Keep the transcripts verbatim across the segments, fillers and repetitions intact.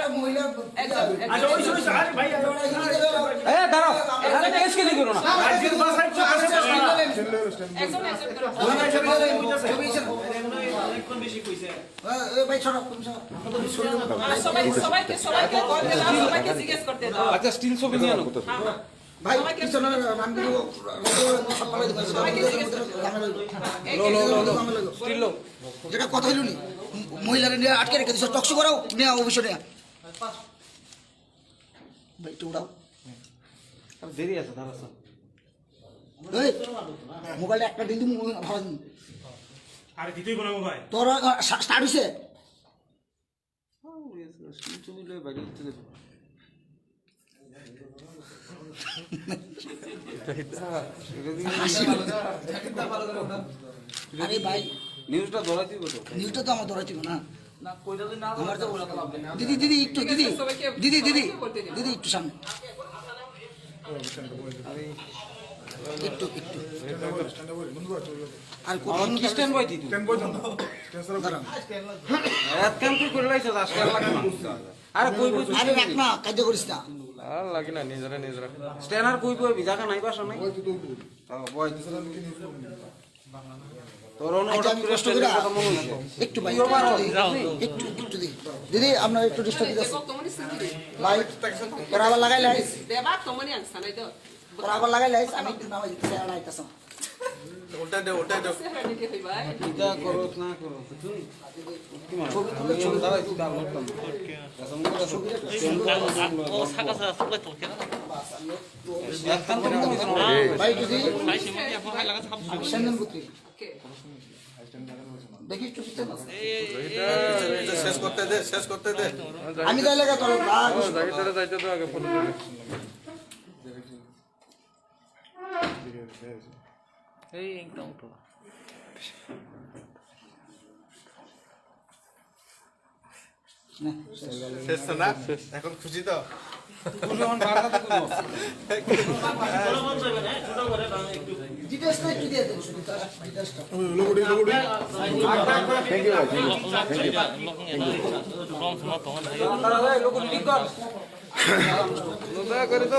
একজন, একজন। আচ্ছা, ওই, ওই, আরে ভাই, আরে, আরে, এ, দাঁড়াও, আরে, কেস কেন করো না? একজন, একজন করে। অনেকক্ষণ বেশি কইছে। এ, এ, ভাই, সরো, তুমি সরো। আর সবাই, সবাইকে, সবাইকে কল দিলাম, সবাইকে জিজ্ঞেস করতে দাও। আচ্ছা, স্টিল ছবি নিয়ে আনো। হ্যাঁ, হ্যাঁ। ভাই, সবাইকে পিছনে নাম দিব, সব পালাই দিব। সবাইকে জিজ্ঞেস করতে দাও। ঝামেলা হইব। লো, লো, লো, লো। ঝামেলা হইব। স্টিল লো। যেটা কথা হইল নি, মহিলারা নিয়ে আটকে রেখে দিছো, টকশো করাও, নিয়ে অবশ্য নিয়ে। ভাই, একটু উঠাও। আর দেরি আছে, দাঁড়া, স্যার। এই, মোবাইলটা একটা দিন তুমি ভাড়া দিন। আরে দিতেই বলবো ভাই। তোর, আহ, স্টা-, স্টার্ট হইছে? হাসি। আরে ভাই, নিউজটা ধরাই দিব তো। নিউজটা তো আমার ধরাই দিব না। না, কইটা যদি না আমার তো ধরে, তাহলে হবে না। দিদি, দিদি, একটু, ঠিক আছে, দিদি, সবাইকে, দিদি, দিদি, সবাইকে বলতে দিন। দিদি, একটু সামনে। একটু, একটু। আর কোন আমার কি স্ট্যান্ড বাই দিত? দাঁড়ান। এক কাম তুই করে লাইছ, দশ টাকা লাগে না। আরে কই বই আরে রাখ না, কাজ করিস না। আর লাগে না, নিজরা, নিজরা। স্ট্যান্ড আর কই বই, বিজা কা নাই, বাসা নাই। বই তো তুই বই। হ্যাঁ, বই। তোর অনু আচ্ছা, আমি কষ্ট করে কথা মনে হইছে। একটু ভাই, তুইও পারো। একটু, একটু দি। দিদি, আপনার একটু ডিস্টার্ব দিতেছে। ভাই, তোরা আবার লাগাই লাইস। বেবা, তোমারই আনসার নাই তো। তোরা আবার লাগাই লাইস, আমি একটু নামাই দিতেছি, আর আইতাছে না। উল্টা দে, উল্টা দে। এটা করো না করো, বুঝছো নি? কি মানে? ছবি তুলে, আমি ছবি দাঁড়াই, তুলে। তুই আর করতাম না। কসম করে আছো। ছবি তুলে। ও সাকা সাকা সবাই তো কেন? ভাই, যদি আমি সেন্ডেল বুঝি। দেখি একটু পিছনে। এটা শেষ করতে দে, শেষ করতে দে। আমি তাহলে তোর রাগ। যাইতে তো আগে ফটো তুলে। এই একদম তো। শেষ তো না? এখন খুশি তো? খুশি হন, বারোটা তো খুশি। ডিটেলসটা একটু দিয়ে দেন শুধু, তার ডিটেলসটা। Thank you, ভাই, thank you, thank you, thank you। তারা ভাই, লোক ঠিক কর। দয়া করে তো।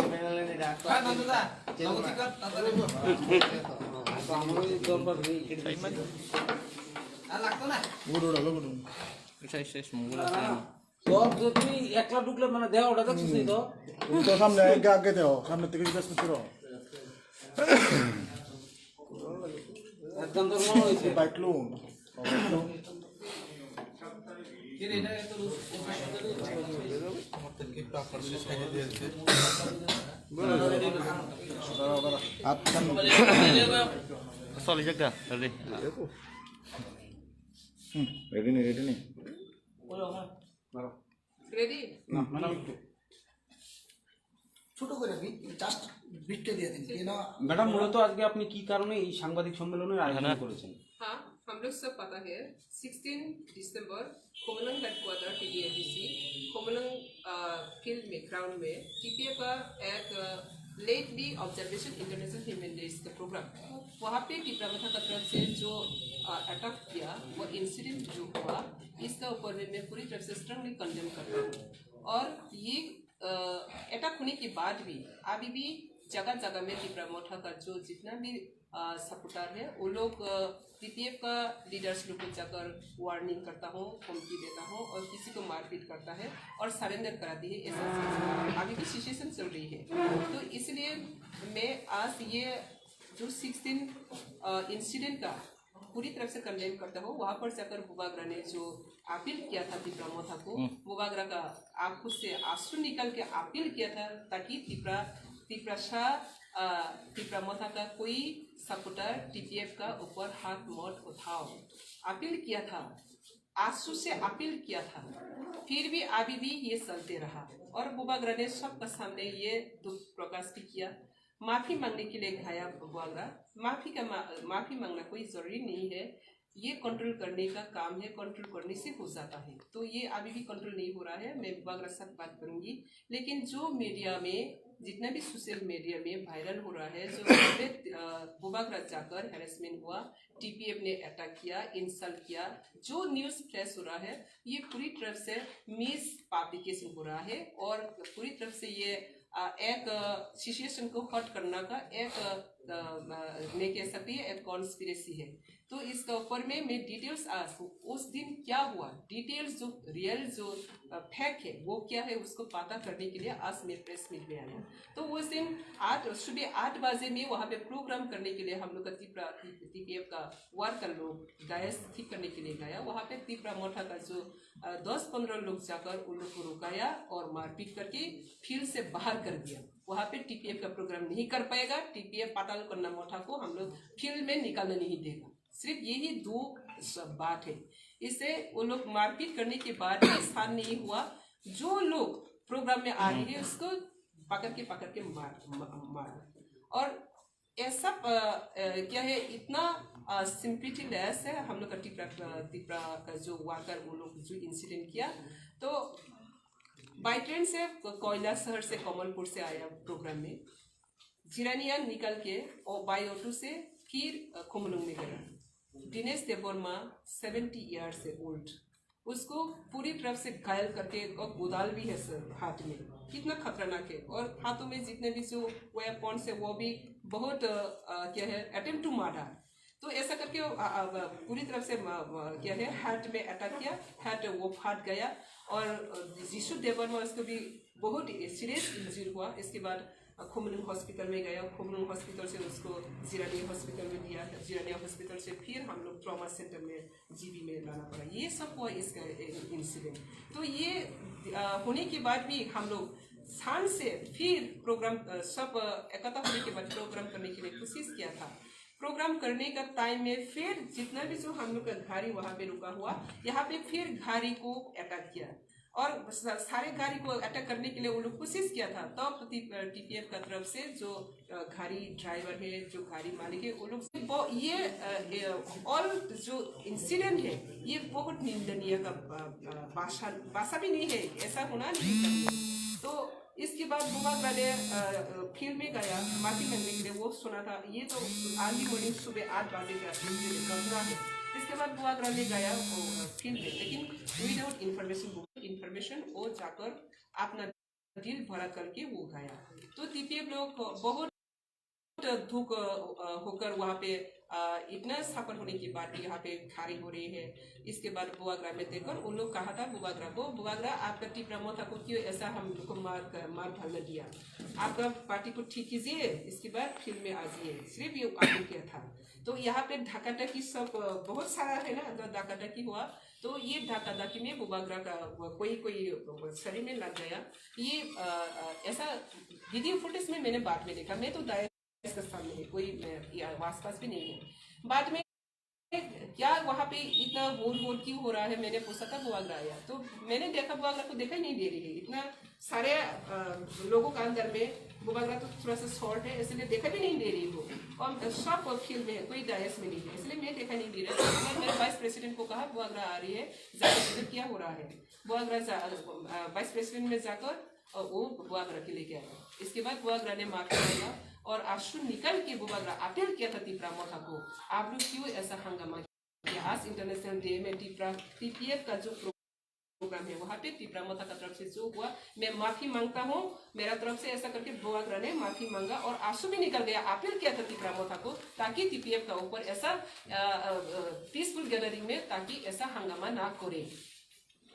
আর লাগতো না। Good, good, good. শেষ, শেষ, মঙ্গল আছে। তোর যদি একলা ঢুকলে মানে দেওয়া ওটা দেখছিস নি তো? তো সামনে আগে, আগে দেও, সামনে থেকে জিজ্ঞাসা করো। একদম তোর মনে হয়েছে। Bike loan. আচ্ছা। চল, এই জায়গা, রেডি। হুম, রেডি নেই, রেডি নেই। রেডি? না, ম্যাডাম, একটু। ছোট করে বিট, জাস্ট বিটটা দিয়ে দিন, কেন? ম্যাডাম, মূলত আজকে আপনি কি কারণে এই সাংবাদিক সম্মেলনের আয়োজন করেছেন? हाँ, हम लोग सब पता है, सिक्सटीन दिसंबर कोमलंग हेडक्वार्टर टीडीएमडीसी, कोमलंग, अ, फील्ड में, ग्राउंड में टीपीएफ का एक, अ, lately observation international human rights का प्रोग्राम, वहाँ पे टिपरा मोथा का तरफ से जो, अ, अटैक किया, वो इंसिडेंट जो हुआ, इसका ऊपर में मैं पूरी तरफ से स्ट्रांगली कंडेम करता हूँ। और ये, अ, अटैक होने के बाद भी अभी भी जगह जगह में टिपरा मोथा का जो जितना भी, अ, सपोर्टर है, वो लोग, अ, टीपीएफ का लीडर्स लोग को जाकर वार्निंग करता हूँ, धमकी देता हूँ और किसी को मारपीट करता है और सरेंडर कराती है। ऐसा सिलसिला अभी भी सिचुएशन चल रही है। तो इसलिए मैं आज ये जो सिक्सटीन, अ, इंसिडेंट का पूरी तरफ से कंडेम करता हूँ। वहाँ पर जाकर बुबागरा ने जो अपील किया था तिपरा मोथा को, हम्म। बुबागरा का आंखों से आंसू निकाल के अपील किया था ताकि तिपरा, तिपरासा, अ, तिपरा मोथा का कोई सपोर्टर टीपीएफ का ऊपर हाथ मत उठाओ, अपील किया था, आंसू से अपील किया था, फिर भी अभी भी ये चलते रहा। और बुबागरा ने सबका सामने ये दुख प्रकाश भी किया। माफी मांगने के लिए गया बुबागरा। माफी का मा-, माफी मांगना कोई जरूरी नहीं है। ये कंट्रोल करने का काम है, कंट्रोल करने से हो जाता है। तो ये अभी भी कंट्रोल नहीं हो रहा है, मैं बुबागरा साथ बात करूंगी। लेकिन जो मीडिया में, जितना भी सोशल मीडिया में वायरल हो रहा है, जो वहाँ पे, अ, बुबागरा जाकर हैरेसमेंट हुआ, टीपीएफ ने अटैक किया, इंसल्ट किया, जो न्यूज़ फ्लैश हो रहा है, ये पूरी तरफ से मिस पब्लिकेशन हो रहा है और पूरी तरफ से ये, अ, एक, अ, सिचुएशन को हर्ट करना का एक, अ, अ, मैं कह सकती है, एक कॉन्स्पिरेसी है। तो इसका ऊपर में मैं डिटेल्स आज, उस दिन क्या हुआ, डिटेल्स जो रियल जो, अ, फैक्ट है, वो क्या है, उसको पता करने के लिए आज मैं प्रेस मीट में आया। तो उस दिन आठ, सुबह आठ बजे में वहाँ पे प्रोग्राम करने के लिए हम लोग का तिपरा, टीपीएफ का वर्कर लोग डायस ठीक करने के लिए गया। वहाँ पे तिपरा मोठा का जो, अ, दस पन्द्रह लोग जाकर उन लोग को रुकाया और मारपीट करके फील्ड से बाहर कर दिया। वहाँ पे टीपीएफ का प्रोग्राम नहीं कर पाएगा, टीपीएफ पाताल कन्ना मोठा को हम लोग फील्ड में निकालने नहीं देगा। सिर्फ यही दो सब बात है। इससे वो लोग मारपीट करने के बाद भी शांत नहीं हुआ। जो लोग प्रोग्राम में आ रहे हैं, उसको पकड़ के, पकड़ के मार, मा-, मार। और ये सब, अ, अ, क्या है, इतना, अ, सिंपलिटी लेस है हम लोग का तिपरा, अ, तिपरा का जो वर्कर, वो लोग जो इंसिडेंट किया। तो बाई ट्रेन से क-, कोयला शहर से कमलपुर से आया प्रोग्राम में, जिरानिया निकल के और बाई ऑटो से फिर, अ, खुमलुंग में गया। दिनेश देबवर्मा, सेवेंटी ईयर्स से ओल्ड, उसको पूरी तरफ से घायल करके और गोदाल भी है सर हाथ में। कितना खतरनाक है। और हाथों में जितने भी जो वेपन्स है, वो भी बहुत, अ, अ, क्या है, अटेम्प्ट टू मर्डर। तो ऐसा करके, अ, अ, पूरी तरफ से म-, म-, क्या है, हार्ट में अटैक किया, हार्ट वो फाट गया। और, अ, जीशु देबवर्मा, उसको भी बहुत सीरियस इंजरी हुआ। इसके बाद, अ, खुमलुंग हॉस्पिटल में गया, खुमलुंग हॉस्पिटल से उसको जिरानी हॉस्पिटल में दिया, जिरानी हॉस्पिटल से फिर हम लोग ट्रॉमा सेंटर में, जीबी में लाना पड़ा। ये सब हुआ इसका, ए, इंसिडेंट। तो ये, अ, होने के बाद भी हम लोग शान से फिर प्रोग्राम, अ, सब, अ, इकट्ठा होने के बाद प्रोग्राम करने के लिए कोशिश किया था। प्रोग्राम करने का टाइम में फिर जितना भी जो हम लोग का गाड़ी वहाँ पे रुका हुआ, यहाँ पे फिर गाड़ी को अटैक किया और सा-, सारे गाड़ी को अटैक करने के लिए वो लोग कोशिश किया था। तब टी-, अ, टीपीएफ का तरफ से जो, अ, गाड़ी ड्राइवर है, जो गाड़ी मालिक है, वो लोग से ब-, ये, अ, ये ऑल जो इंसिडेंट है, ये बहुत निंदनीय का, अ, अ, भाषा, भाषा भी नहीं है, ऐसा होना नहीं चाहिए। तो इसके बाद बुबागरा ने, अ, अ, फील्ड में गया, माफी मांगने के लिए वो सुना था। ये तो अर्ली मॉर्निंग, सुबह आठ बजे का ये घटना है। इसके बाद बुबागरा ने गया वो, अ, फील्ड में, लेकिन विदाउट इंफॉर्मेशन, इंफॉर्मेशन वो जाकर अपना दिल भरा करके वो गया। तो टीपीएफ लोग बहुत दुख, अ, होकर वहाँ पे, अ, इतना सफर होने के बाद भी यहाँ पे खड़े हो रहे हैं। इसके बाद बुबागरा में देखकर उन लोग कहा था बुबागरा को, "बुबागरा, आपका तिपरा मोथा को क्यों ऐसा हम लोग को मार कर, मार डालने दिया? आपका पार्टी को ठीक कीजिए, इसके बाद फील्ड में आ जाइए।" सिर्फ ये अपील किया था। तो यहाँ पे धक्का धक्की सब, अ, बहुत सारा है ना, तो धक्का धक्की हुआ। तो ये धक्का धक्की में बुबागरा का वो कोई, कोई वो शरीर में लग गया। ये, अ, अ, ऐसा वीडियो फुटेज में मैंने बाद में देखा, मैं तो डायस के सामने है, कोई मैं, ये आसपास भी नहीं है। बाद में क्या वहाँ पे इतना होर होर क्यों हो रहा है, मैंने पूछा था बुबागरा आया, तो मैंने देखा बुबागरा को दिखाई नहीं दे रही है। इतना सारे, अ, लोगों का अंदर में बुबागरा तो थोड़ा सा शॉर्ट है, इसलिए दिखाई भी नहीं दे रही वो। और सब फील्ड में है, कोई डायस में नहीं है, इसलिए मैं दिखाई नहीं दे रहा। तो मैंने वाइस प्रेसिडेंट को कहा, "बुबागरा आ रही है, जाकर देखो क्या हो रहा है।" बुबागरा जा-, अ, वाइस प्रेसिडेंट में जाकर, अ, वो बुबागरा के लेके आया। इसके बाद बुबागरा ने माफी मांगा और आंसू निकाल के बुबागरा अपील किया था तिपरा मोथा को, "आप लोग क्यों ऐसा हंगामा किया?" आज इंटरनेशनल डे में तिपरा, टीपीएफ का जो प्रोग्राम है, वहाँ पे तिपरा मोथा का तरफ से जो हुआ, मैं माफी मांगता हूँ, मेरा तरफ से ऐसा करके बुबागरा ने माफी मांगा और आंसू भी निकल गया। अपील किया था तिपरा मोथा को, ताकि टीपीएफ का ऊपर ऐसा, अ, अ, अ, पीसफुल गैदरिंग में, ताकि ऐसा हंगामा ना करे।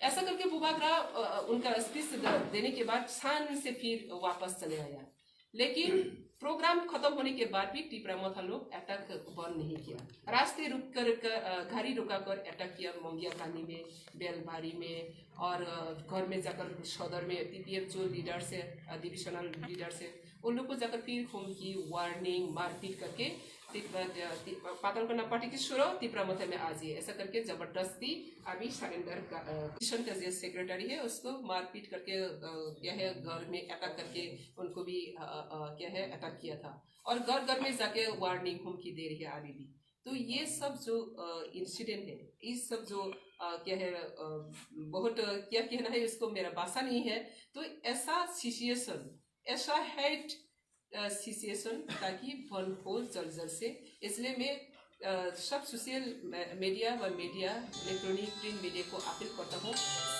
ऐसा करके बुबागरा, अ, उनका स्पीच द-, देने के बाद शान से फिर वापस चले आया। लेकिन प्रोग्राम खत्म होने के बाद भी तिपरा मोथा लोग अटैक बंद नहीं किया। रास्ते रुक कर, कर, अ, गाड़ी रुका कर अटैक किया, मंगिया कानी में, बेलबारी में, और, अ, घर में जाकर सदर में टीपीएफ जो लीडर्स है, अ, डिविजनल लीडर्स है, उन लोग को जाकर फिर हुमकी, वार्निंग, मारपीट करके तिप-, अ, ति-, पातलकोना पार्टी की छोड़ो, तिपरा मोथा में आ जाइए, ऐसा करके जबरदस्ती अभी सरेंडर का, अ, किशन का जो सेक्रेटरी है, उसको मारपीट करके, अ, क्या है, घर में अटैक करके उनको भी, अ, अ, अ, क्या है, अटैक किया था। और घर घर में जाके वार्निंग, हुमकी दे रही है अभी भी। तो ये सब जो इंसिडेंट है, ये सब जो अ, क्या है, अ, बहुत, अ, क्या कहना है, इसको मेरा भाषा नहीं है। तो ऐसा सिचुएशन, ऐसा हेट सिचुएशन ताकि बंद हो जल्द जल्द से। इसलिए मैं अ, सब सोशल मीडिया व मीडिया, इलेक्ट्रॉनिक प्रिंट मीडिया को अपील करता हूँ,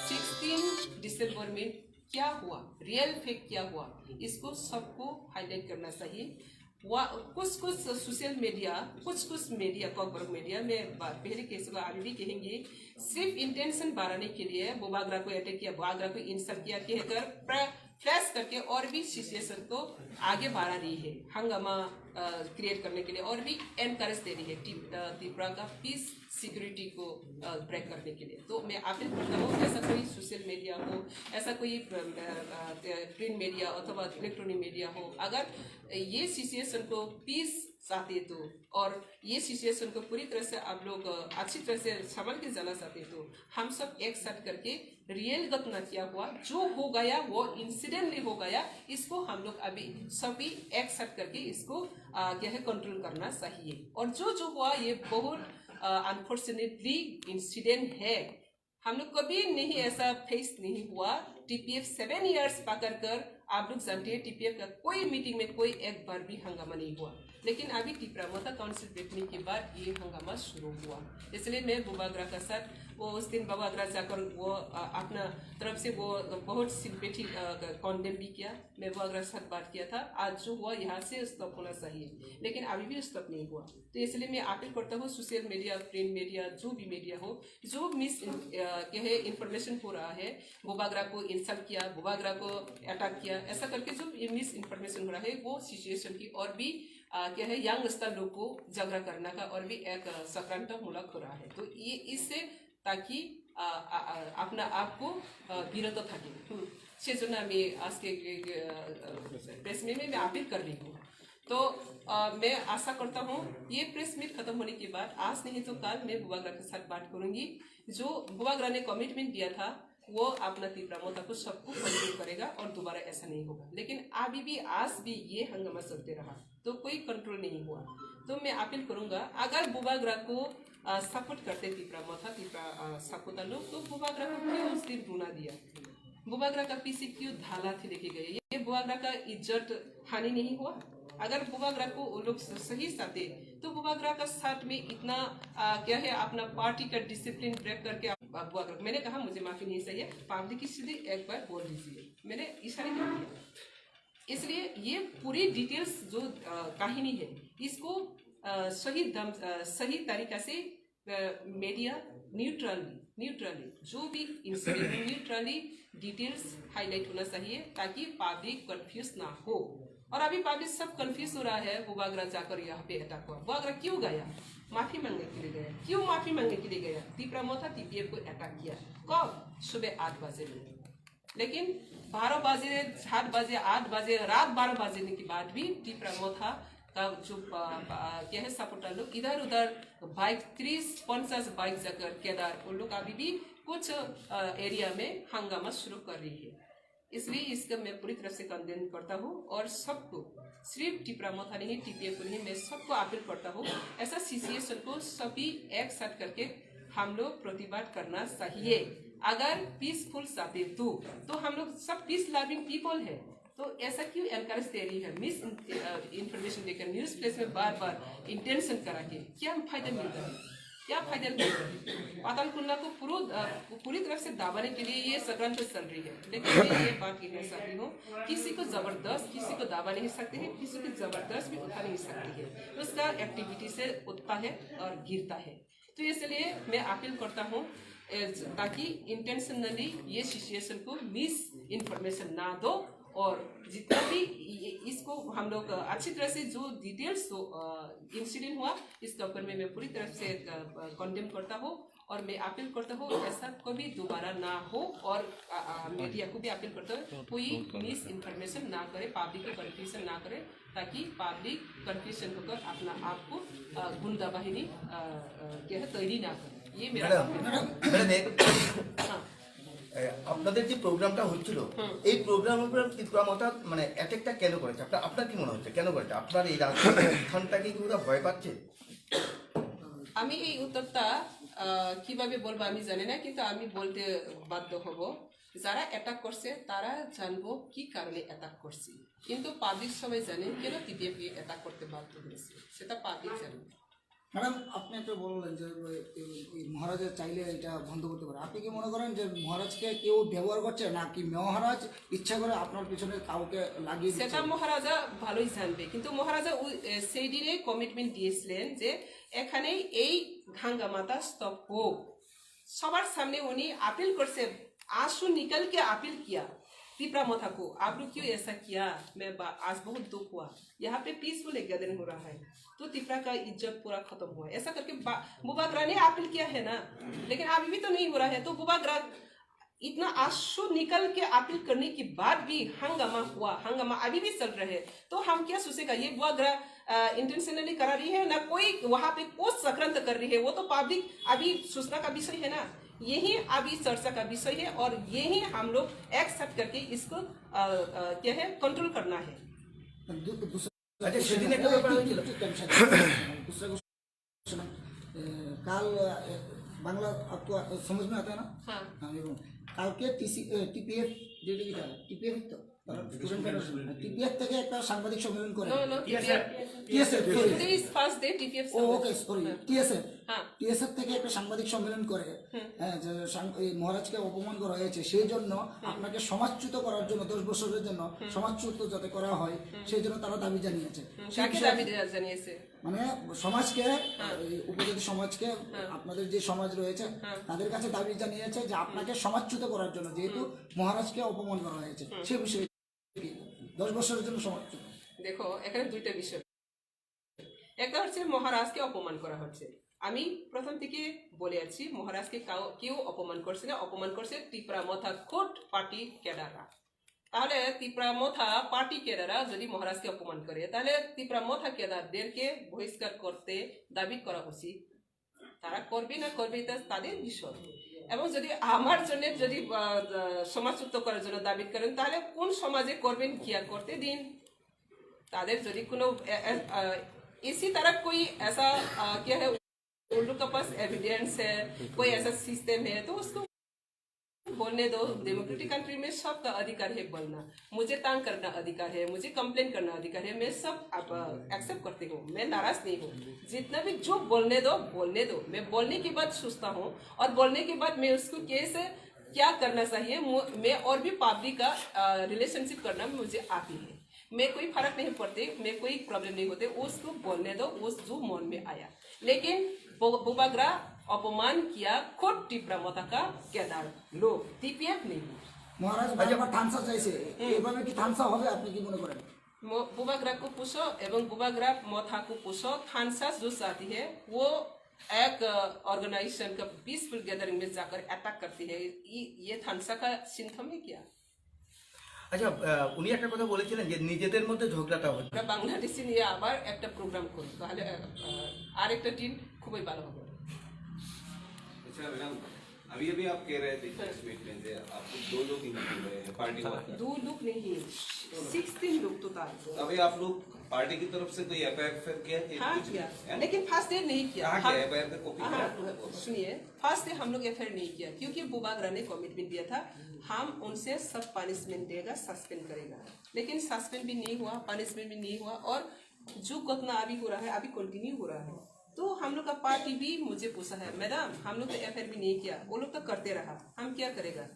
सिक्सटीन दिसंबर में क्या हुआ, रियल फैक्ट क्या हुआ, इसको सबको हाईलाइट करना चाहिए। वा-, कुछ कुछ सोशल मीडिया, कुछ कुछ मीडिया, कॉकबरक मीडिया में बा-, पहले कह चुका, अभी भी कहेंगे, सिर्फ इंटेंशन बढ़ाने के लिए बुबागरा को अटैक किया, बुबागरा को इंसल्ट किया कहकर प्र-, फ्लैश करके और भी सिचुएशन को आगे बढ़ा रही है, हंगामा क्रिएट करने के लिए और भी एनकरेज दे रही है ति-, अ, त्रिपुरा का पीस सिक्योरिटी को ब्रेक करने के लिए। तो मैं अपील करता हूँ, ऐसा कोई सोशल मीडिया हो, ऐसा कोई प्रिंट मीडिया अथवा इलेक्ट्रॉनिक मीडिया हो, अगर ये सिचुएशन को पीस चाहते तो, और ये सिचुएशन को पूरी तरह से आप लोग, अ, अच्छी तरह से संभाल के जाना चाहते तो, हम सब एक साथ करके रियल घटना क्या हुआ, जो हो गया वो इंसिडेंटली हो गया, इसको हम लोग अभी सभी एक साथ करके इसको, अ, क्या है, कंट्रोल करना चाहिए। और जो जो हुआ, ये बहुत अनफॉर्चुनेटली इंसिडेंट है। हम लोग कभी नहीं ऐसा फेस नहीं हुआ। टीपीएफ सेवन ईयर्स पकड़ कर, आप लोग जानते हैं, टीपीएफ का कोई मीटिंग में कोई एक बार भी हंगामा नहीं हुआ। लेकिन अभी तिपरा मोथा काउंसिल बैठने के बाद ये हंगामा शुरू हुआ। इसलिए मैं बुबागरा का साथ, वो उस दिन बुबागरा जाकर वो, अ, अपना तरफ से वो बहुत सिंपैथी कंडेम भी किया। मैं बुबागरा के साथ बात किया था, आज जो हुआ यहाँ से स्टॉप होना चाहिए, लेकिन अभी भी स्टॉप नहीं हुआ। तो इसलिए मैं अपील करता हूँ, सोशल मीडिया, प्रिंट मीडिया, जो भी मीडिया हो, जो मिस, क्या है, इंफॉर्मेशन हो रहा है, बुबागरा को इंसल्ट किया, बुबागरा को अटैक किया, ऐसा करके जो ये मिस इंफॉर्मेशन हो रहा है, वो सिचुएशन की और भी, अ, क्या है, यंगस्टर लोग को जागरा करने का और भी एक, अ, सक्रांत मूलक हो रहा है। तो ये इससे ताकि, अ, अ, अ, अपना आप को, अ, বিরত থাকে। হুম, সেজন্য আমি আজকে, এ, এ, প্রেস মিট মে আমি আপিল কর রহি হুম। तो, अ, मैं आशा करता हूँ, ये प्रेस मीट खत्म होने के बाद, आज नहीं तो कल, मैं बुबागरा के साथ बात करूंगी। जो बुबागरा ने कमिटमेंट दिया था, वो अपना तिपरा मोथा को सबको कंट्रोल करेगा और दोबारा ऐसा नहीं होगा। लेकिन अभी भी, आज भी ये हंगामा चलते रहा, तो कोई कंट्रोल नहीं हुआ। तो मैं अपील करूंगा, अगर बुबागरा को, अ, सपोर्ट करते तिपरा मोथा, तिपरा, अ, सपोर्टर लोग, तो बुबागरा को क्यों उस दिन रोना दिया? बुबागरा का पीछे क्यों धाला थे लेके गए? ये बुबागरा का इज्जत हानि नहीं हुआ? अगर बुबागरा को वो लोग स-, सही चाहते, तो बुबागरा का साथ में इतना, आ, क्या है, अपना पार्टी का डिसिप्लिन ब्रेक करके आप, आप बुबागरा, मैंने कहा, मुझे माफी नहीं चाहिए, पब्लिक के सीधे एक बार बोल दीजिए, मैंने इशारे कर दिया। इसलिए ये पूरी डिटेल्स जो, आ, कहानी है, इसको, आ, सही दम, आ, सही तरीका से मीडिया न्यूट्रली, न्यूट्रली जो भी इंसिडेंट न्यूट्रली डिटेल्स हाईलाइट होना चाहिए, ताकि पब्लिक कंफ्यूज ना हो। और अभी पब्लिक सब कंफ्यूज हो रहा है, बुबागरा जाकर यहाँ पे अटैक हुआ। बुबागरा क्यों गया? माफी मांगने के लिए गया। क्यों माफी मांगने के लिए गया? तिपरा मोथा टीपीएफ को अटैक किया। कब? सुबह आठ बजे में। लेकिन बारह बजे, सात बजे, आठ बजे, रात बारह बजे के बाद भी तिपरा मोथा का जो, अ, अ, क्या है, सपोर्टर लोग इधर उधर बाइक, तीस पचास बाइक जाकर केदार, वो लोग अभी भी कुछ, अ, एरिया में हंगामा शुरू कर रही है। इसलिए इसका मैं पूरी तरह से कंडेम करता हूँ और सबको, सिर्फ तिपरा मोथा नहीं, टीपीएफ को नहीं, मैं सबको अपील करता हूँ, ऐसा सिचुएशन को सभी एक साथ करके हम लोग प्रतिवाद करना चाहिए। अगर पीसफुल चाहते तो, तो हम लोग सब पीस लविंग पीपल है, तो ऐसा क्यों एनकरेज दे रही है? मिस इंफॉर्मेशन देकर न्यूज़ प्लेस में बार बार इंटेंशन करा के क्या फायदा मिलता है? क्या फायदा मिलता है? पाताल कुंडा को पूरा, अ, पूरी तरफ से दबाने के लिए ये षड्यंत्र चल रही है। लेकिन मैं ये बात कहना चाहती हूँ, किसी को जबरदस्त, किसी को दबा नहीं सकते हैं, किसी को जबरदस्त भी उठा नहीं सकती है। उसका एक्टिविटी से उठता है और गिरता है। तो इसलिए मैं अपील करता हूँ, ए, ताकि इंटेंशनली ये सिचुएशन को मिस इंफॉर्मेशन ना दो, और जितना भी ये, इसको हम लोग अच्छी तरह से जो डिटेल्स तो इंसिडेंट हुआ, इसके ऊपर में मैं पूरी तरह से कंडेम करता हूँ और मैं अपील करता हूँ, ऐसा कभी दोबारा ना हो। और मीडिया को भी अपील करता हूँ, कोई मिस इंफॉर्मेशन ना करे, पब्लिक को कंफ्यूजन ना करे, ताकि पब्लिक कंफ्यूजन होकर अपना आप को, अ, गुंडा बाहिनी, अ, अ, क्या है, तैयारी ना करे। ये मेरा मैडम, मैडम, एक, हाँ। এ, আপনাদের যে প্রোগ্রামটা হচ্ছিল, হুম। এই প্রোগ্রামের উপর ত্রিপুরা মথা মানে অ্যাটাকটা কেন করেছে? আপনার, আপনার কি মনে হচ্ছে, কেন করেছে? আপনার এই রাজনৈতিক স্থানটা কি কোথাও ভয় পাচ্ছে? আমি এই উত্তরটা আহ, কিভাবে বলবো আমি জানি না, কিন্তু আমি বলতে বাধ্য হব। যারা অ্যাটাক করছে তারা জানবো কি কারণে অ্যাটাক করছে, কিন্তু পাবলিক সবাই জানেন কেন টিপিএফ কে অ্যাটাক করতে বাধ্য হয়েছে, সেটা পাবলিক জানে। ম্যাডাম, আপনি একটা বললেন যে ওই, এই, এই মহারাজা চাইলে এটা বন্ধ করতে পারে। আপনি কি মনে করেন যে মহারাজকে কেউ ব্যবহার করছে, নাকি মহারাজ ইচ্ছা করে আপনার পিছনে কাউকে লাগিয়ে দিচ্ছে? সেটা মহারাজা ভালোই জানবে, কিন্তু মহারাজা উ- এ, সেই দিনে কমিটমেন্ট দিয়েছিলেন যে এখানেই এই হাঙ্গামাটা স্টপ হোক। সবার সামনে উনি আপিল করছে, आंसू निकल के अपील किया, तिपरा मोथा को, आप लोग क्यों ऐसा किया? मैं बा- आज बहुत दुख हुआ। यहाँ पे पीसफुल एक गैदरिंग हो रहा है, तो तिपरा का इज्जत पूरा खत्म हुआ। ऐसा करके बा- बुबागरा ने अपील किया है ना, लेकिन अभी भी तो नहीं हो रहा है। तो बुबागरा इतना आंसू निकल के अपील करने के बाद भी हंगामा हुआ, हंगामा अभी भी चल रहा है। तो हम क्या सोचेगा, ये बुबागरा इंटेंशनली करा रही है ना, कोई वहां पे कुछ चक्रांत कर रही है, वो तो पब्लिक अभी सूचना का विषय है ना, यही अभी चर्चा का विषय है और यही हम लोग एक्सेप्ट करके इसको अ, अ, क्या है, कंट्रोल करना है। দু- दूसरा আচ্ছা, क्वेश्चन সেদিন है। একটা ব্যাপার एक- হয়েছিল। एक टेंशन है। दूसरा क्वेश्चन है। ए, कल, ए, बांग्ला आपको समझ में आता है ना? हाँ। हाँ, ये बोलो। কালকে টিসি টিপিএফ, যেটা কি জানো, টিপিএফ তো, স্টুডেন্ট ফেডারেশন, টিপিএফ থেকে একটা সাংবাদিক সম্মেলন করে। No, no, TSF. TSF, sorry. Today is first day TPF. Oh, okay, sorry. TSF. হ্যাঁ। টিএসএফ থেকে একটা সাংবাদিক সম্মেলন করে, হ্যাঁ, যে সাং- এই মহারাজকে অপমান করা হয়েছে, সেই জন্য আপনাকে সমাজচ্যুত করার জন্য, দশ বছরের জন্য সমাজচ্যুত যাতে করা হয়, সেই জন্য তারা দাবি জানিয়েছে। হুম, সেই কাকে বিষয়ে- দাবি দেওয়া জানিয়েছে? মানে সমাজকে, এই উপজাতি সমাজকে, আপনাদের যে সমাজ রয়েছে, তাদের কাছে দাবি জানিয়েছে যে আপনাকে সমাজচ্যুত করার জন্য, যেহেতু মহারাজকে অপমান করা হয়েছে, সে বিষয়ে কি? দশ বছরের জন্য সমাজচ্যুত। দেখো, এখানে দুইটা বিষয়। একটা হচ্ছে মহারাজকে অপমান করা হচ্ছে। আমি প্রথম থেকে বলে আছি, মহারাজকে কাউ- কেউ অপমান করছে না, অপমান করছে তিপ্রা মথা খোদ পার্টি ক্যাডাররা। তাহলে তিপ্রা মথা পার্টি ক্যাডাররা যদি মহারাজকে অপমান করে, তাহলে তিপ্রা মথা ক্যাডারদেরকে বহিষ্কার করতে দাবি করা উচিত। তারা করবে না করবে, এটা তাদের বিষয়। এবং যদি আমার জন্য যদি আহ, আহ, সমাজচ্যুত করার জন্য দাবি করেন, তাহলে কোন সমাজে করবেন, কি আর করতে দিন। তাদের যদি কোনো এ- এ- আহ, इसी तरह कोई ऐसा, अ, क्या है, उन लोग के पास एविडेंस है, कोई ऐसा सिस्टम है, तो उसको बोलने दो। डेमोक्रेटिक कंट्री में सबका अधिकार है बोलना। मुझे तंग करना अधिकार है, मुझे कंप्लेन करना अधिकार है, मैं सब एक्सेप्ट करती हूँ, मैं नाराज नहीं हूँ। जितना भी जो बोलने दो, बोलने दो। मैं बोलने के बाद सोचता हूँ और बोलने के बाद मैं उसको कैसे, क्या करना चाहिए, मु- मैं और भी पब्लिक का रिलेशनशिप करना मुझे आती है। मैं कोई फर्क नहीं पड़ते, मैं कोई प्रॉब्लम नहीं होते, उसको बोलने दो, उस जो मन में आया। लेकिन बु- बुबागरा अपमान किया खुद टिप्रा मोथा का कैडर लोग, टीपीएफ नहीं। মহারাজ বারবার থামসা চাইছে, এইভাবে কি থামসা হবে, আপনি কি মনে করেন? मो- बुबागरा को पूछो एवं बुबागरा मोथा को पूछो, थानसा जो चाहती है वो एक ऑर्गेनाइजेशन का पीसफुल गैदरिंग में जाकर अटैक करती है। ये, ये थानसा का सिम्टम है क्या? আচ্ছা, আহ, উনি একটা কথা বলেছিলেন যে নিজেদের মধ্যে ঝগড়াটা হচ্ছে। আমরা বাংলাদেশি নিয়ে আবার একটা প্রোগ্রাম করি, তাহলে আহ, আরেকটা দিন খুবই ভালো হবে। अच्छा मैडम, अभी अभी आप कह रहे थे प्रेस मीट में कि आपको दो लोग इंजर्ड हुए हैं पार्टी वाले। दो लोग नहीं, सिक्सटीन लोग टोटल। अभी आप लोग पार्टी की तरफ से कोई एफआईआर किया कि हाँ कुछ किया, है? लेकिन फर्स्ट डे नहीं किया। कहाँ हम- किया एफआईआर पे कॉपी हाँ, कहाँ? सुनिए, फर्स्ट डे हम लोग एफआईआर नहीं किया क्योंकि बुबागरा ने कमिटमेंट दिया था, हम उनसे सब पनिशमेंट देगा, सस्पेंड करेगा। लेकिन सस्पेंड भी नहीं हुआ, पनिशमेंट भी नहीं हुआ और जो घटना अभी हो रहा है, अभी कंटिन्यू हो रहा है। तो हम लोग का पार्टी भी मुझे पूछा है, मैडम, हम लोग तो एफआईआर भी नहीं किया, वो लोग तो करते रहा, हम क्या करेगा?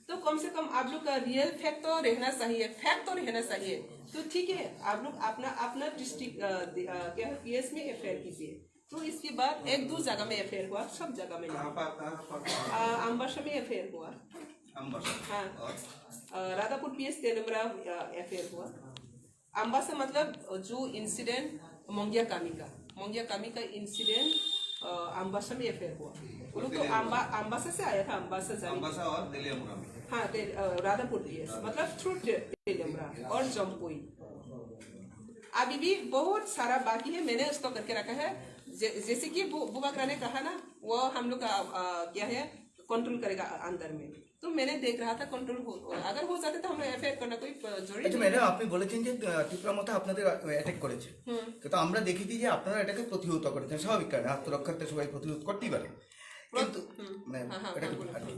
तो कम से कम आप लोग का रियल फैक्ट तो रहना चाहिए, फैक्ट तो रहना चाहिए। तो ठीक है, आप लोग अपना अपना डिस्ट्रिक्ट क्या है, पीएस में एफआईआर कीजिए। तो इसके बाद एक दो जगह में एफआईआर हुआ, सब जगह में कहाँ नहीं। पर कहाँ पर आ, अम्बासा में एफआईआर हुआ। अम्बासा हाँ। और आ, राधापुर पीएस तेलमरा एफआईआर हुआ। अम्बासा मतलब जो इंसिडेंट मोंगिया कामी का, मोंगिया कामी का इंसिडेंट अम्बासा में एफआईआर हुआ। वो लोग तो अम्बा अम्बासा से आया था, अम्बासा जाने के अम्बासा और तेलियामुरा में। हाँ, ते, अ, राधापुर पीएस, मतलब थ्रू ते- तेलियामुरा और जम्पुई। अभी भी बहुत सारा बाकी है, मैंने उसको करके रखा है। जै- जैसे कि बु- बुबागरा ने कहा ना, वो हम लोग का अ, क्या है, कंट्रोल करेगा अंदर में। तो मैंने देख रहा था कंट्रोल हो, अगर हो जाते तो हम लोग एफआईआर करना कोई, अ, जरूरी अच्छा नहीं। मैडम, আপনি বলেছেন যে, আহ, তিপ্রা মথা আপনাদের, আহ, অ্যাটাক করেছে। হুম। তো, তো আমরা দেখেছি যে আপনারা এটাকে প্রতিহত করেছেন স্বাভাবিক কারণে, আত্মরক্ষার্থে সবাই প্রতিরোধ করতেই পারে। কিন্তু হুম। মানে হ্যাঁ, হ্যাঁ, এটা হ্যাঁ, কিন্তু বলুন। আর কি।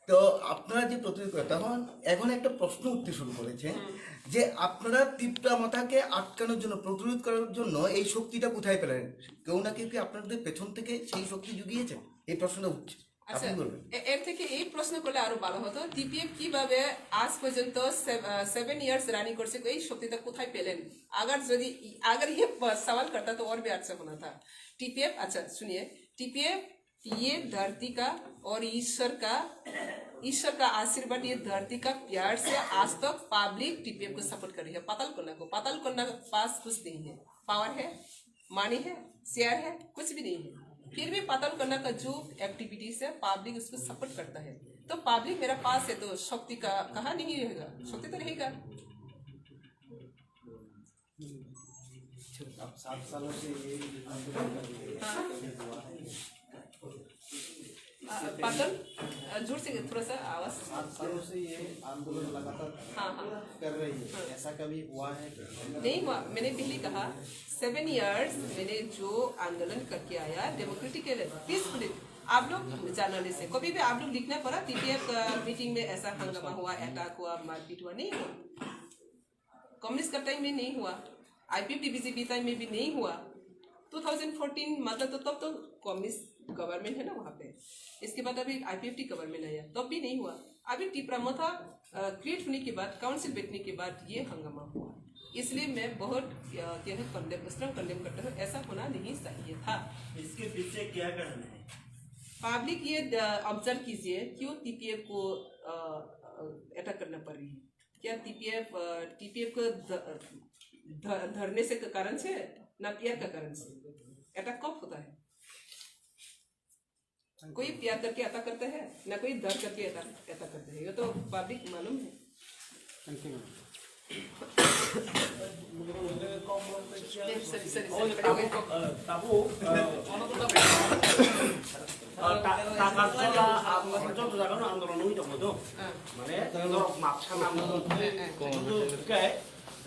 তো আপনারা যে প্রতিরোধ করে, তখন এখন একটা প্রশ্ন উঠতে শুরু করেছে হুম। যে আপনারা তিপ্রা মথাকে আটকানোর জন্য, প্রতিরোধ করার জন্য এই শক্তিটা কোথায় পেলেন? কেউ না কেউ কি আপনাদের পেছন থেকে সেই শক্তি জুগিয়েছে? এই প্রশ্নটা উঠছে। আচ্ছা, আপনি বলবেন। এ-, এর থেকে এই প্রশ্ন করলে আরো ভালো হতো, টিপিএফ কিভাবে আজ পর্যন্ত সেভ-, আহ, সেভেন ইয়ার্স রানিং করছে, এই শক্তিটা কোথায় পেলেন? अगर যদি, अगर ये प-, सवाल करता तो और भी अच्छा होना था। टीपीएफ, अच्छा सुनिए, टीपीएफ ये धरती का और ईश्वर का, ईश्वर का आशीर्वाद, ये धरती का प्यार से आज तक पब्लिक टीपीएफ को सपोर्ट कर रही है। पाताल कोना को, पाताल कोना के पास कुछ नहीं है, पावर है, मनी है, शेयर है, कुछ भी नहीं है, फिर भी पाताल कोना का जो एक्टिविटीज है पब्लिक उसको सपोर्ट करता है। तो पब्लिक मेरा पास है तो शक्ति का कहाँ नहीं रहेगा, शक्ति तो रहेगा। अब सात सालों से ये आंदोलन कर रही है, हाँ। कभी हुआ है? अ, पाताल, अ, जोर से, थोड़ा सा आवाज। सात सालों से ये आंदोलन लगातार हाँ, हाँ। कर रही है, हाँ। ऐसा कभी हुआ है कि नहीं हुआ। मैंने पहले कहा, सेवन इयर्स मैंने जो आंदोलन करके आया डेमोक्रेटिकली, पीसफुली, आप लोग जानने से कभी भी आप लोग लिखना पड़ा टीपीएफ मीटिंग में ऐसा हंगामा हुआ, अटैक हुआ, मारपीट हुआ, नहीं हुआ। कम्युनिस्ट का टाइम में नहीं हुआ, आईपीएफ टीबीजीपी टाइम में भी नहीं हुआ। टू थाउजेंड फोर्टीन मतलब तो तब तो कम्युनिस्ट गवर्नमेंट है ना वहाँ पे, इसके बाद अभी आईपीएफ टी गवर्नमेंट आया, तब भी नहीं हुआ। अभी टिपरा मोथा क्रिएट होने के बाद, काउंसिल बैठने के बाद ये हंगामा हुआ। इसलिए मैं बहुत, अ, क्या है, कंडेम, स्ट्रॉन्ग कंडेम करता हूँ। ऐसा होना नहीं चाहिए था। इसके पीछे क्या कारण है? पब्लिक ये, अ, ऑब्जर्व कीजिए, क्यों टीपीएफ को, अ, अ, अटैक करना पड़ रही है? क्या टीपीएफ, अ, टीपीएफ को ध-, ध-, धरने से का कारण से, ना पीआर का कारण से? अटैक कब होता है? कोई पीआर करके अटैक करता है, ना कोई धर करके अटैक, अटैक करता है। ये तो पब्लिक मालूम है। Thank you, ma'am. Sorry, sorry, sorry. ও, tabuk, আহ, tabuk, আহ, আহ, তা-, টাকার তলা, আহ, যত জায়গানো আন্দোলন হইতো হতো। হ্যাঁ। মানে, ধরো, মাপসা নাম হতো। হ্যাঁ, হ্যাঁ। কিন্তু, ঠিক আছে?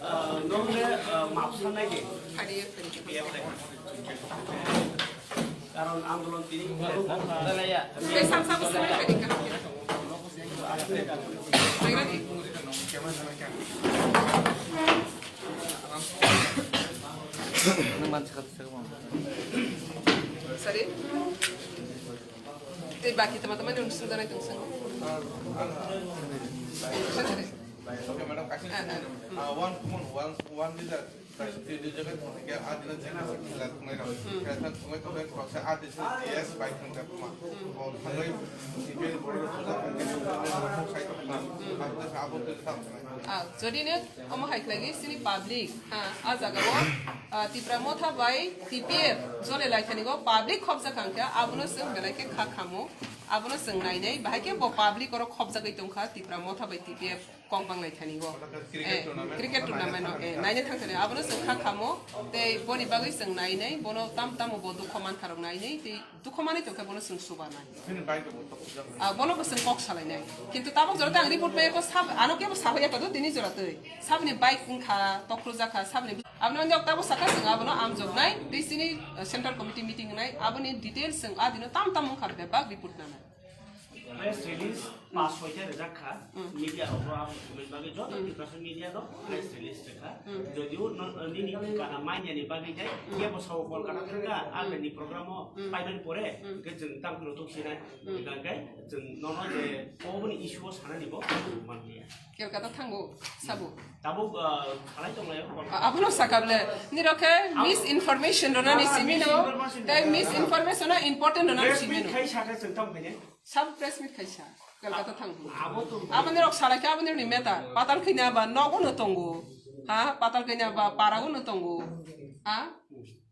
আহ, নমুনে, আহ, মাপসা নাই যে। হারিয়ে ফেলছে। বিয়ে বলে। কারণ আন্দোলন তিনি এই সামসা বুঝতে পারি, হারিয়ে ফেলছে। Sorry. Tei baki teman-teman yang sungguh itu sungguh. Sorry. Okay, madam, kasih. Ah, ah. Ah, one woman, one, one leader. Tei, tei, tei, jaga thangkhe, ah, dina jeng kasa khela thangnairok. Hmm. Khela thang-, thangwi, thangwi, khoroksa, ah, dei, G S bai thangkhe, ma. Hmm. Oh, thangwi, C P I ni borok rok puja khaikhe, sai tongkha. Hmm. Ah, dei, abo dei, tamo khlai. Ah, jodi no omo hai khlai, sini public, ha, ah, jaga o, ah, Tipra Motha bai T P F jole lai thani go public khobja kha khe, abono chwng belai khe kha khamo, abono chwng nainai, bahai khe bo public oro khobjagwi tongkha Tipra Motha bai T P F. Kok bang lai thani go. Cricket Eh, tournament. Cricket tournament no, eh, naina thang thani. Abono chwng kha khamo, tei boni bagwi chwng nai nai, bono tam tamo bo dukho man tharok nai nai, tei dukho manwi tongkhe bono chwng suba nai. Bini bike bo tok jang. Ah, bono bo chwng kok salai nai. Kintu tabok jora tang report pai ko sab, ano kebo sabo ya kadu tini jora twi. Sabni bike wngkha tokro jakha, sabni aboni mande ok tabo sakha chwng abono amjok nai, tei chini, eh, central committee meeting nai, aboni details chwng adino tam tam wngkha bebak report nanai. Press release pas soita rijak kha, Hmm. Media rok bo abo bagwi joto Hmm. Tiprasa media rok press release rikha. Hmm. Jodio no, nini kana manya ni bagwi tei Hmm. kebo sao Kolkata thangkha, Hmm. Army ni program o Hmm. paimani pore, Hmm. hwnkhe chwng tang phano tok sinai, Hmm. hwnkhe chwng nono je oboni issue o sanani bo manliya. Kolkata thango, sabo. Tabuk, ah, khalai tonglai o Kolkata. A-, abono sakable, nirok khe Abo- misinformation rona ni Ah, simino, misinformation tei rona. Misinformation no important rona ni Press meet simino. Khai sakha chwng tamo khaine. Sab press meet khaisa, Kolkata thang. Abo to. Aboni rok salai khe aboni rok ni meta, patal khina ba nogo no tongo. Ha, patal khina ba parago no tongo. Ha?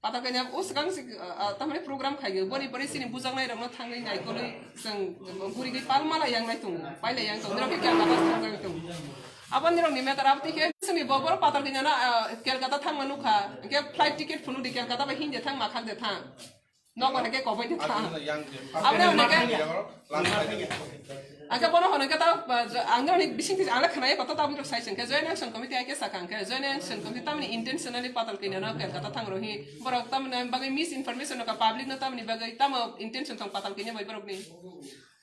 Patal khina o swkang sik, ah, ah, tamani program khai boni boni sini bujak nai rok no thang nai nai koloi chwng guri gui pal mala yang nai tongo. Paila yang tongo. Nirok khe kya kata thang nai tongo. Aboni rok ni meta aboni khe sini bo boro patal khina na, ah, Kolkata thang ma nukha. Khe flight ticket phunu di Kolkata ba hindi thang ma khak de thang. Nok mana ke kobai de tha. Abone one ke. Aka bono hono kata, uh, jo-, ang ani bising ti ang khnai kota tabuk sai sengke Joint Action Committee ake sakang ke Joint Action Committee tamni intentionally patal kanya no ke kata thang rohi borok tamni bagwi misinformation no ka public no tamni bagwi tamo intention tong patal kanya bai borok ni.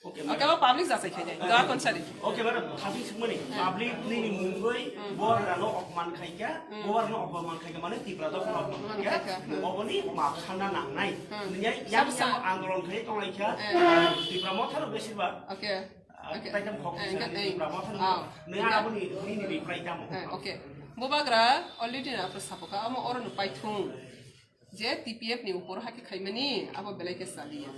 Okay, okay, madam. Public jasai khainai. Ga konsari. Okay, madam, thabi sukmani. Public ni ni mungoi bor rano opman khaika, bor rano opman khaika, mane Tipra dok opman khaika. Oboni map sanna nangnai. Niya yang yang andolon khai tonglai kha. Tipra Motha rok besirba. Okay. Okay. Taitam khok Tipra Motha rok. Niya aboni ni ni reply tamo. Okay. Bubagra already na apa sapoka, amo oro no paithung. Je T P F ni upor hake khaimani, abo belai khe saliya.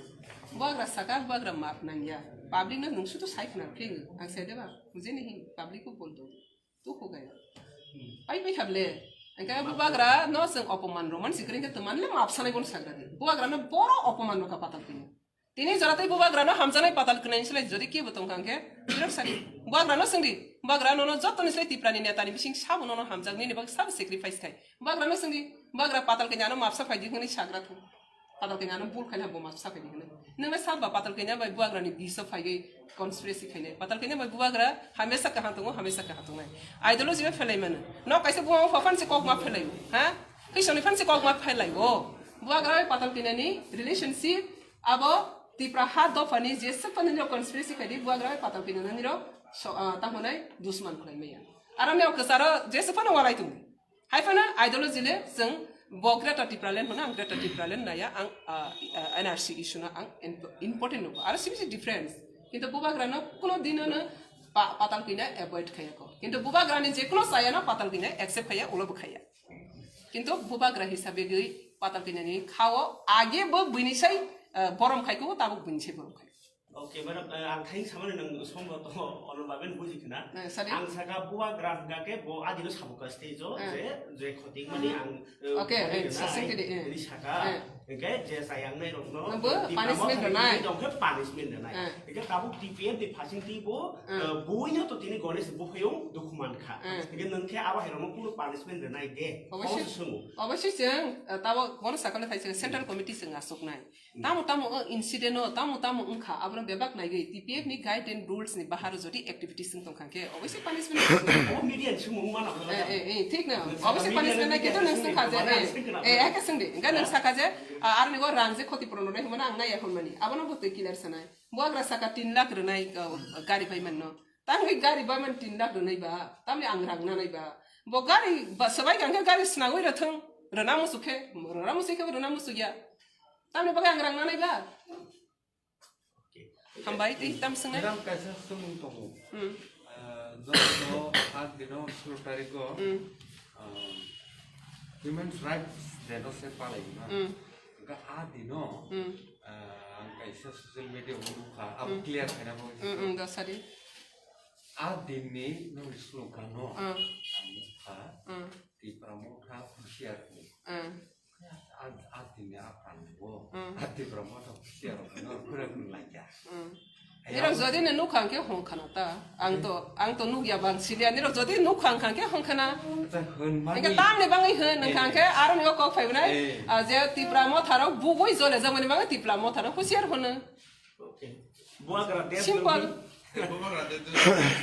Buagra saka, buagra map nangya. Public no nung sudu sai khna khe ang sai deba. Mujhe nahi, public ko bol do. Tu ho gaya. Pai pai hable. Angka buagra no seng opoman roman sikring ke teman le map sanai bon sagra di. Buagra no boro opoman no ka patal kini. Tini jora tei bubagrano hamjaknai patal kwnai ni slai jodi kebo tongkha hwnkhe, birok sadi. Bubagrano swngdi, bubagra nono jottoni slai Tiprani netani bising sabo nono hamjak nini bagwi sabo sacrifice khai. Bubagrano swngdi, bubagra patal kwnai ano mapsa phaidi hwnwi sagra thung. Patal kwnai ano bul khaina bo mapsa phaidi hwnwi. Nwngno sabo patal kwnai bai bubagrani biso phaiwi conspiracy khainai. Patal kwnai bai bubagra hamesa kaham tongo, hamesa kaham tongnai. Ideology bai phelai mano. Nok kaisa buma phaphan se kok ma phelai. Ha? Khisoni phan se kok ma phelai o. Bubagra bai patal kwnai ni relationship Abo Tipra ha dophani je swk phano nini rok conspiracy khai di, buagra bai patal khe nini rok so, ah, tamo nai dusman khlai maya. Aro nini rok kwcharo je swk phano walai tongo. Hai phano ideology le chwng bo Greater Tipraland hwno, ang Greater Tipraland naya, ang, ah, ah, N R C issue no ang imp-, important nugo. Aro sibisi difference. Kintu bubagra no kuno dino no pa-, patal kina avoid khaya ko. Kintu bubagra ni je kuno saya no patal kina accept khaya, ulo bo khaya. Kintu bubagra hisabe gwi patal kinani khao age bo buini sai, eh, borom khai ko tabuk buini sai borom khai. Okay, madam, eh, ang thain samani nang sombo to ono baben buji khna. Eh, sorry. Ang saka bubagra hingka ke bo adino sabuka stage o Eh. je, je khoting mani ang, eh, Okay, khoting eh, na sasing ai, tidi, eh. Ini saka, Eh. hingke je sayang nai rok no, Nang bo di punishment tamo rwnai. Hingke punishment rwnai. Eh. Hingke tabuk T P F di phasing ti bo, Eh. eh, buino to tini Ganesh buphayung dukhu man kha. Eh. Hingke nang khe abo hai rok no kuno punishment rwnai de. Obosoi. Obo se swngo. Obosoi chwng, eh, tabo bono sakale thai chwng central committee chwng aswknai. Hmm. Tamo tamo, eh, incident o, tamo tamo wngkha, abono bebak naigwi T P F ni guide and rules ni bahar o jodi activities wng tongkha khe, obosoi punishment. Obo media ni swngo wngmano. Eh, eh, eh, thik na. Nang Obosoi saka punishment media nai ni khe to nang swngo swnka je, wngmano, eh, swngo eh, nang. Eke swngdi. Engka nang saka je, ah, aroni go rang je khoti puron rwnai hwnmano ang naiya hwnmani. Abono bo twi clear sanai. Buagra saka tin lakh rwnai, ah, gari bai manno. Tangwi gari bai man tin lakh rwnai ba, tamni ang rang nanai ba. Bo gari ba swbai kangkhe gari snagwi rwthwng, rwna muchuk khe, rwna muchuk khe rwna muchuk ya. Tamni bagwi ang rang nanai ba. Okay. Hambai tei tam swngnai. Madam, kaisa swngmung tongo. Hmm. Ah, joto a dino solo tariko, Hmm. ah, Women's Rights Day no se palai na. Hmm. Ga a dino, Hmm. ah, ang kaisa social media o nukha, abo Hmm. clear khaina bagwi. Hmm, hmm, da sadi. A dinni nokni slogan no Ah. ang nukha, Ah. Tipra Motha husiar ni. Ah. A, a dinni a phan bo, Ah. a Tipra Motha husiar no khura khura laikya. Ah. Nirok jodi no nukha hwnkhe hwn khana ta. Ang to, ang to nukya bang silia. Nirok jodi nukha hwnkha hwnkhe hwn khana. Acha hwn mani. Hwnkhe tamni bangwi hwn hwnkha hwnkhe aro nini kok phaibo nai. Eh. Ah, je Tipra Motha rok bugwi jole jakmani bangwi Tipra Motha no husiar hwno. Okay. Buagra desh Simple. Buagra desh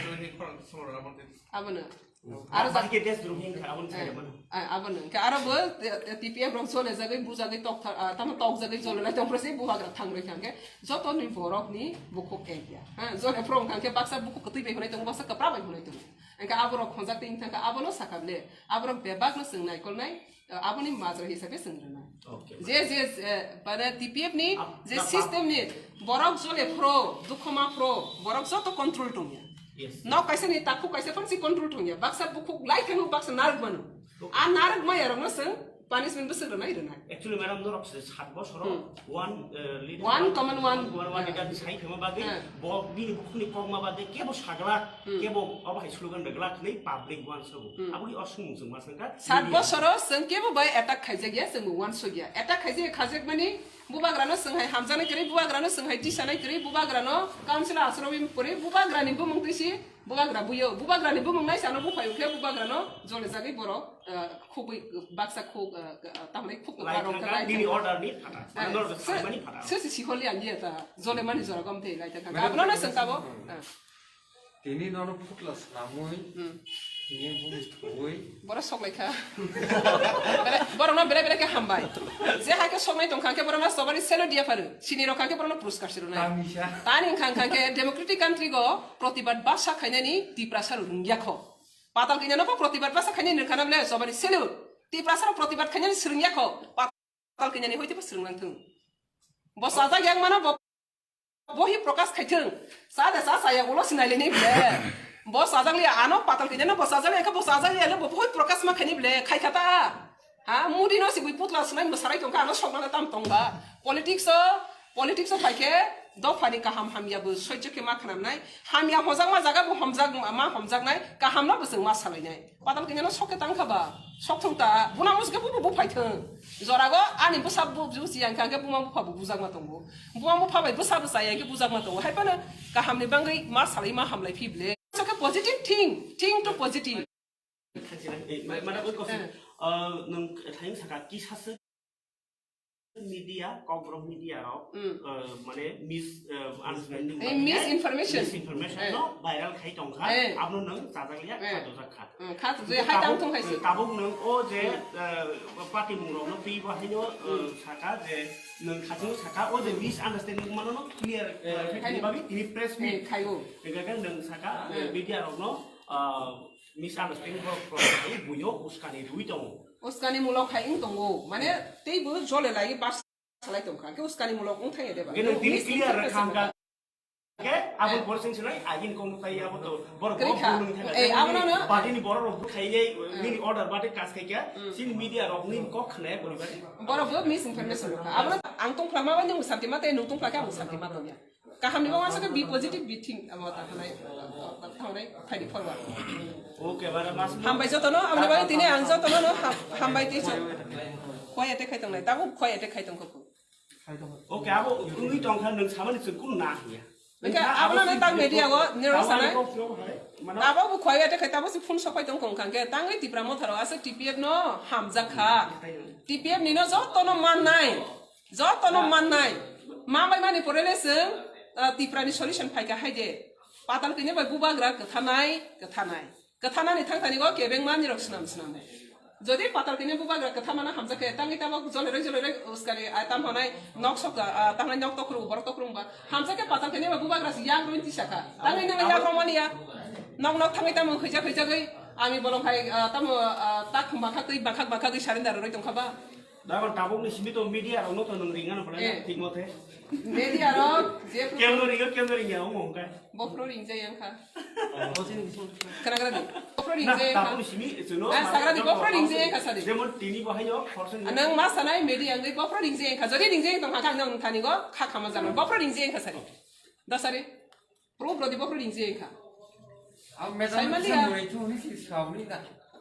drohi khorang sora amate. Abono. Aro Aro bahai ke desh drohi hingkha aboni Eh, side mano. eh, abono. Hingke aro bo, eh, T P F rok jole jagwi, bujagwi tok tha-, ah, tamo tok jagwi jole lai tong presi bubagra thang roi kha hingke joto ni borok ni bukhuk ek ya. Ha, jole phrong kha hingke baksa bukhuk kwtwi bai hwnwi tongo, baksa kwpra bai hwnwi tongo. Hingke aborok khonjak twi wngkha hingke abono sakha ble, aborok bebak no chwng naikolnai, eh, aboni majra hisabe chwng rwnai. Okay. Je, je, eh, mane T P F ni Ap-, je apa? System ni borok jole phro, dukho ma phro, borok joto control tongya. Yes. Nok kaisa ni takhuk kaisa phan si control thungya. Baksa bukhuk lai thangwi baksa narwk mano. Okay. A narwk maya rokno chwng punishment bwswk rwnai rwnai. Actually, madam, norok se sat bosoro Hmm. one, uh, leader, One one, common one. one, one, one Hmm. leader ni sai thangma bagwi Hmm. bo bini bukhukni kokma bagwi kebo saglak, Hmm. kebo obo hai slogan reglak hwnwi public one sobo. Hmm. Aboni o swngmung chwng ma swngkha. Sat Media. Bosoro chwng kebo bai attack khaijak ya, chwng bo one sogya. Attack khaijak, khaijak mani Bubagrano chwng hai hamjaknai kwrwi, bubagrano chwng hai tisanai kwrwi, bubagrano council asrowi kwrwi, bubagrani bumung twi si Bubagra buyo, bubagra ni bumung nai sano buphai khe bubagra no jole jagwi borok, ah, khugwi baksa khug, ah, ah, tamni khug Lai barok thangka khe lai nini thangka. Order ni phatha. Ah, Ano se, samani phatha. Se si siholi ang ye ta, jole mani jora gom the lai thangka. Mane Abno na sengka bo. Hmm. Ah. Tini nono phutla swnamwi, Hmm. tini bumung thugwi. Bora sok lai kha. Bere-, borok no bere bere khe hambai. Je hai khe sok nai tong kha khe borok no sobari selo dia pharu. Sini rok kha khe borok no puruskar siro nai. Tamisa. Tani khang khang khe democratic country go protibad basa khainani Tiprasa rung yakho. Patal kinya no protibad basa khainani nirkhana ble sobari selo. Tiprasa rok protibad khainani srung yakho. Patal kinya ni hoite pa srung lang thung. Bo sajak yang mana bo, bo hi prokas khai thung. Sa da sa saya ulo sinai le ni ble. Bo sajak li ano patal kinya no bo sajak li kha bo sajak li le bo, bo hi prokas ma khaini ble khai khata. Ha, mudi no si bui putla sunai mo sarai tong kha ano sok na tam tong ba. Politics o, politics o khai khe dopha ni kaham hamya bo sojjo khe ma khanam nai. Hamya hojak ma jaga bo homjak ma, ma homjak nai. Kaham no bo chwng ma salai nai. Patal kinya no sok khe tang kha ba. Sok thung ta. Buna mus khe bo bo phai thung. Jora go ani bwsa bo ju si yang kha khe buma bupha bo bujak ma tongo. Buma bupha bai bwsa bwsa yang khe bujak ma tongo. Hai phano kaham ni bangwi ma salai ma hamlai phi ble. Sok khe positive think, think to positive. Eh, ma-, mana oi kosong. Eh. Ah, nwng thain saka kisa se media, kokborok media rok, Mm. ah, mane mis, ah, understanding Eh, mane misinformation. Misinformation Eh. no viral khai tong kha, Eh. abno nwng chajak liya, Eh. kha dojak kha. Mm, kha dojak, Kha hai tang tabuk, thung hai se. Tabuk nwng o je, Mm. ah, party mung rok no twi bo haino, ah, Mm. saka je nwng khatung saka o je misunderstanding mano no clear, Eh. ah, khai ni bagwi tini press Eh, meet. Khai o. Hingkhe nwng saka, Mm. media rok no, ah, Misunderstanding borok, borok buino uskani rwi tongo. Uskani mulok hai wng tongo. Mane tei bo jole lai bas salai tongkha. Ke uskani mulok wng thangya deba? Geno tini clear rwkha hwnkha. Ke abo Eh. borok sing sinai agin kong tai abo to borok Kwrwi kha. Bung thangya. Eh, abo no no. Badi ni borok rok khai ye Eh. nini order badi kas khai kya. Mm. Sin media rok nini kok khna ya bori badi. Borok bo misinformation rwkha. Abo no ang tong phlama bai nung santi ma tei nung tong phlakhe ang santi ma tongya. Kaham ni bangma sakhe be positive, be think, amo ta thangnai, thangnai, phaidi forward. Okay, bara mas. Hambai jotono, amni bagwi tini ang jotono no ham-, hambai tei chok. Khoi attack khai tongnai, tabuk khoi attack khai tongkha. Okay, abo wngwi tongkha, nwng samani chwng kunu na hiya. Hwnkhe abo no tang media o nirok sanai. Tabuk bo khoi attack khai, tabuk si phone sok phai tongkha, hwnkhe tangwi Tipra Motha rok aswk T P F no hamjak kha. T P F ni no jotono mannai. Jotono mannai. Ma bai mani pore le chwng, ah, Tiprani solution phaikha hai de. Patal kini bai bubagra kwthanai, kwthanai. Kwthanani thangthani go kebeng mani rok swnam swnam. Jodi patal kini bubagra kwtha mana hamjak khe, tangwi tamo jolere jolere uskari, ah, tam honai nok sok, ah, tangnai nok tokrung, borok tokrung ba. Hamjak khe patal kini bai bubagra si yak rwin tisa kha. Tangwi nang yak rok mani ya. Nok nok thangwi tamo hwijak hwijagwi ami bolong hai, ah, tamo, ah, tak bangkhak twi bangkhak bangkhak gwi surrender rwi tongkha ba. Dagon tabuk ni simi to media rok no to nung ringa no pala Eh. Thik mo the. Media rok je Kem no ringa, kem no ringa, ong ong kai. Bofro ring jai yang kha. Kana kana di. Bofro ring Na, jai yang kha. Tabuk ni simi, chuno, Ah, sagra di bofro ring jai yang kha sari. Jemon tini bo hayo, forsen. Nang ma sanai media ang bofro ring jai yang kha. Jodi ring jai yang tong kha nang thani go, kha khama jang. Bofro ring jai yang kha sari. Da sari. Pro pro di bofro ring jai yang kha. Ang media Sai mali ya.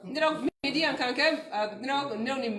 Nirok media ang kha ke, ah, nirok, nirok ni